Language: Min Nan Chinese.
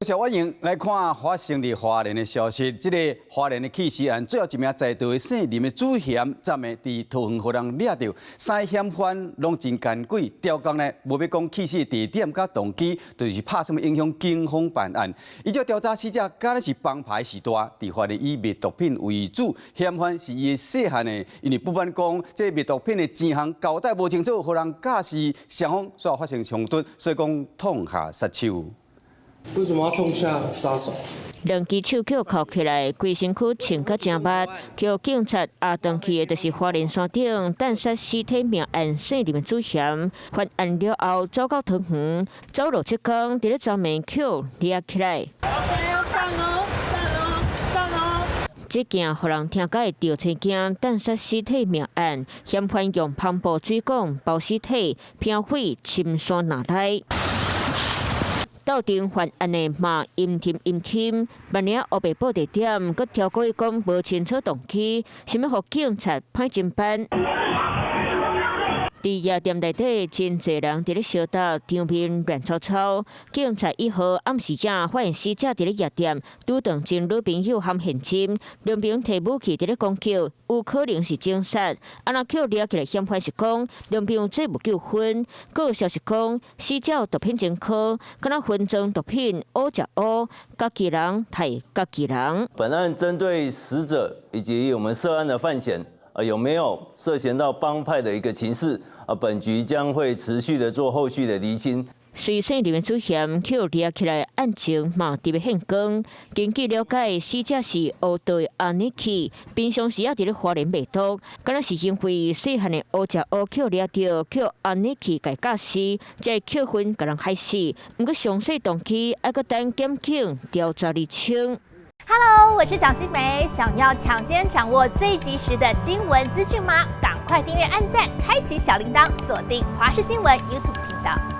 小歡迎來看發生佇花蓮的消息。這個花蓮的棄屍案，最後一名在逃的姓林的主嫌，昨暝佇桃園予人掠著，三个嫌犯攏真奸詭，刁工呢，無欲講棄屍地點佮動機，就是怕啥物影響警方辦案。依照調查，死者敢若是幫派序大，佇花蓮以賣毒品為主，嫌犯是伊的細漢的，因為不滿講這賣毒品的錢項交代無清楚，予人教示，雙方煞發生衝突，所以講痛下殺手。為什麼要痛下殺手？兩支手銬銬起來，規身軀穿甲誠密，予警察押轉去的，就是花蓮山頂彈殺屍體命案姓林的主嫌。犯案了後，走到桃園，走路這工，佇咧昨暝予掠起來。這件予人聽甲會著青驚，彈殺屍體命案，嫌犯用帆布水管包屍體，憑匪深山內。鬥陣犯案的嘛陰沉陰沉，萬領烏白報地點，閣超過伊講無清楚動機，想欲予警察歹偵辦。佇夜店內底，真濟人佇咧相鬥，場面亂糟糟。警察1號暗時仔發現死者佇咧夜店拄著情侶朋友含現金，兩邊提武器佇咧攻擊，有可能是情殺。啊若予掠起來嫌犯是講兩邊有債務糾紛，閣有消息講死者有毒品前科，敢若分贓毒品，烏食烏，家己人刣家己人。本案針對死者以及我們涉案的犯嫌，啊，有沒有涉嫌到幫派的一個情勢？啊，本局將會持續的做後續的釐清。隨姓林主嫌予掠起來，案情嘛佇咧現光。根據了解，死者是烏道阿尼基，平常時也佇咧花蓮賣毒，敢若是因為細漢的烏食烏予掠著，予阿尼基共教示，才會扣分共人害死。毋過詳細動機愛閣等檢警調查釐清。 Hello，我是蔣新梅，想要搶先掌握最及時的新聞資訊嗎？趕快訂閱、按讚、開啟小鈴鐺，鎖定華視新聞 YouTube 頻道。